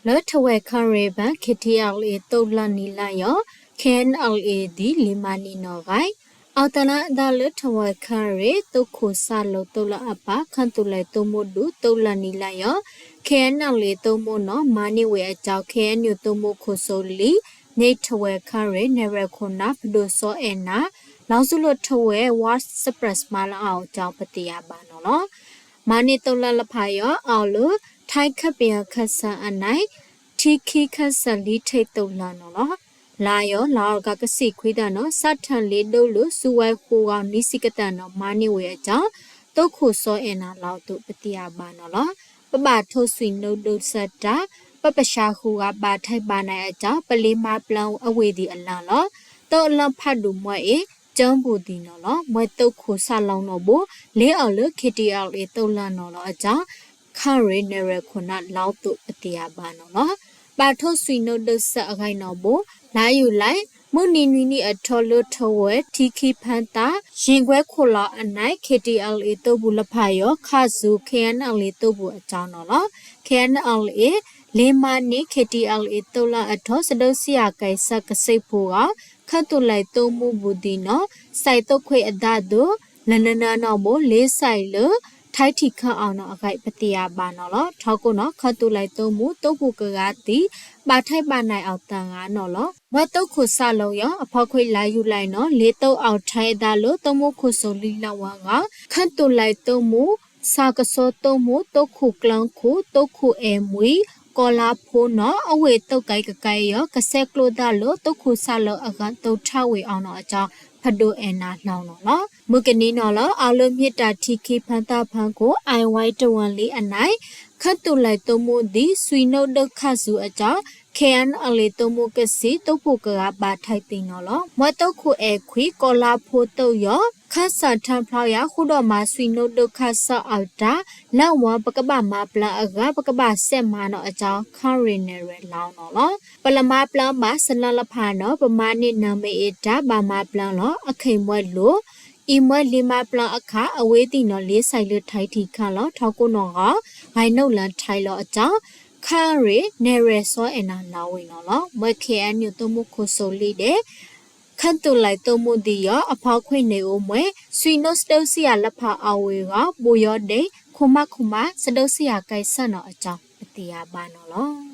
လၢထဝဲၣ်ခရ့ၣ်ဘၣ် KTLA သုးလၢနံၤလါယီၤ KNLA ဒ်လံမၤန့ၢ်နီၢ်ဂံၢ် အီၣ်တၢ်လၢအသးလၢထဝဲၣ်ခရ့ၣ် သုးခိၣ်စၢ်လိာ်သုးလၢအပၢ် ခၢၣ်သူလ့ၤသုးမုၢ်ဒူၣ် သုးလၢနံၤလါယီၤ KNLA သုးမုၢ်နီၢ် မၤန့ၢ်ဝဲအကၠီ KNU သုးမုၢ်ခိၣ်စိလံ န့ၢ်ထဝဲၣ်ခရ့ၣ် နဲၣ်ရွဲၣ်ခိၣ်နၢ် ပဒိၣ်စီၤအဲၣ်နၤ လီၤဆူလၢထဝဲၣ် War Express မၤလၢအီၤအကၠီ ပသ့ၣ်ညါဘၣ်နီၢ်လီၤ. မၤန့ၢ်သုးလၢလၢဖးယီၤ အီၤလၢ ထၢခၢၣ်ပယီၤခၢၣ်စးအနံၣ် ထံခံခၢၣ်စးလံ ထံသုးလၢနီၢ်လီၤ. လါယီၤ လါအီကၤ ကဆံခွံသီနီၢ် စးထီၣ်လံဒိၣ်လၢ စုဝဲဃိးဂီၤ နွံဆံကတၢၢ်နီၢ် မၤန့ၢ်ဝဲအကၠီ သုးခိၣ်စီၤအဲၣ်နၤလီၤအသိး ပသ့ၣ်ညါဘၣ်နီၢ်လီၤ. ပဘၣ်ထိၣ်ဆွံၣ်နုာ်ဒိၣ်စၢ်တၢ် ပပၢ်ဆှၢဃုာ်ဂၤ ဘၣ်ထွဲဘၣ်နးအကၠီ ပလ့မၤပျၢ်အဝ့ၢ်သ့ၣ်အလီၢ်လီၤ. သုးအလီၢ်ဖးဒိၣ်မွဲအံၤ ကၠၢဘူးသ့ၣ်နီၢ်လီၤ. မွဲသုးခိၣ်စၢ်လီၤနီၢ်ဘိ လ့အီၤလၢ KTLA သုးလၢနီၢ်လီၤအကၠီ ခရ့ၣ် နဲၣ်ရွဲၣ်ခိၣ်နၢ်လီၤအသိး ပသ့ၣ်ညါဘၣ်နီၢ်လီၤ. ဘၣ်ထိၣ်ဆွံၣ်နုာ်ဒိၣ်စၢ်အဂၤနီၢ်ဘိ လါယူၤလံ မုၢ်နံၤနွံနံၤအထီလၢထဝဲၣ် ထံခံဖၢသၣ် ယ့ၣ်ကွဲခိၣ်လီၤအနံၣ် KTLA သုးပူၤလၢဖးယီၤ ခးစူၤ KNLA သုးပူၤအကၠီနီၢ်လီၤ. KNLA လ့မၤန့ၢ် KTLA သုးလၢအထီ စဒုးစံယၤကဲစၢ်ကစ့ၢ်ဖိဂီၤ ခၢၣ်သူလ့ၤသုးမုၢ်ဘူးသ့ၣ်နီၢ် စဲးသုးခွဲးအသးဒိၣ် လၢနနၢနီၢ်ဘိ လ့စဲးလၢ ထံထံၣ်ခၢၣ်အီၤနီၢ်အဂၤ ပသ့ၣ်ညါဘၣ်နီၢ်လီၤ. ထီခိၣ်နီၢ် ခၢၣ်သူလ့ၤသုးမုၢ် သုးခိၣ်ကဂၤသံ ဘၣ်ထွဲဘၣ်နးအီၤသၢဂၤနီၢ်လီၤ. မွဲသုးခိၣ်စၢ်လီၤယီၤ အဖီခွံလါယူၤလံနီၢ် လ့သုးအီၣ်ထဲအသးလၢ သုးမုၢ်ခိၣ်စိလံလၢဝဲဂီၤ ခၢၣ်သူလ့ၤသုးမုၢ် စးကစီသုးမုၢ် သုးခိၣ်ကျၢၢ်ခိၣ် သုးခိၣ်အဲၣ်မှံ ကီၤလါဖိနီၢ် အဝ့ၢ်သုးကဲကကဲယီၤ ကဆဲးကျိးသးလၢ သုးခိၣ်စၢ်လီၤအဂၤ သုးထၢဝ့ၢ်အီၤနီၢ်အကၠီ ဖဒိၣ်အဲၣ်နၤလီၤနီၢ်လီၤ. မုၢ်ကနံၤနီၢ်လၢ အီၤလၢမ့ၢ်တၢ်ထံခံဖၢသၣ်ဖၢခိၣ် အဝဲတဝၢလံအနံၣ် ခၢၣ်သူလ့ၤသုးမုၢ်သံ ဆွံနုာ်ဒိၣ်ခးစူၤအကၠီ KNLA သုးမုၢ်ကဆံ သုးခိၣ်ကဂၤဘၣ်ထွဲသ့ၣ်နီၢ်လီၤ. မွဲသုးခိၣ်အဲၣ်ခွံ ကီၤလါဖိသုးယီၤ ခၢၣ်စးထၢဖျီယၤ ဃုာ်ဒီးမၤဆွံနုာ်ဒိၣ်ခးစၢ်အီၤတၢ် လၢဝဲပကဘၣ်မၤပျၢ်အဂၤ ပကဘၣ်စဲးမၤနီၢ်အကၠီ ခရ့ၣ် နဲၣ်ရွဲၣ်လီၤနီၢ်လီၤ. ပလၢမၤပျၢ်ဘၣ်စလၢလၢဖးနီၢ် ပမၤန့ၢ်နၢ်မ့ၢ်အတၢ်ဘၣ်မၤပျၢ်လီၤ အခဲအံၤမွဲလိၤ အံၤမွဲလ့မၤပျၢ်အခါ အဝ့ၢ်သ့ၣ်နီၢ် လ့စဲးလၢထံထံၣ်ခၢၣ်လီၤ. ထီခိၣ်နီၢ်ဂီၤ ဂဲၤနုာ်လၢထံလီၤအကၠီ ခရ့ၣ် နဲၣ်ရွဲၣ်စီၤအဲၣ်နၤလီၤဝဲနီၢ်လီၤ. မွဲ KNU သုးမုၢ်ခိၣ်စိလံဒီး ခၢၣ်သူလ့ၤသုးမုၢ်သံယီၤ အဖီခွံန့ၣ်အိၣ်မွဲ ဆွံနုာ်စဒုးစံယၤလၢဖးအဝ့ၢ်ဂီၤ ဘိယီၤဒ့ ခိၣ်မးခိၣ်မး စဒုးစံယၤကဲစၢ်နီၢ်အကၠီ ပသ့ၣ်ညါဘၣ်နီၢ်လီၤ.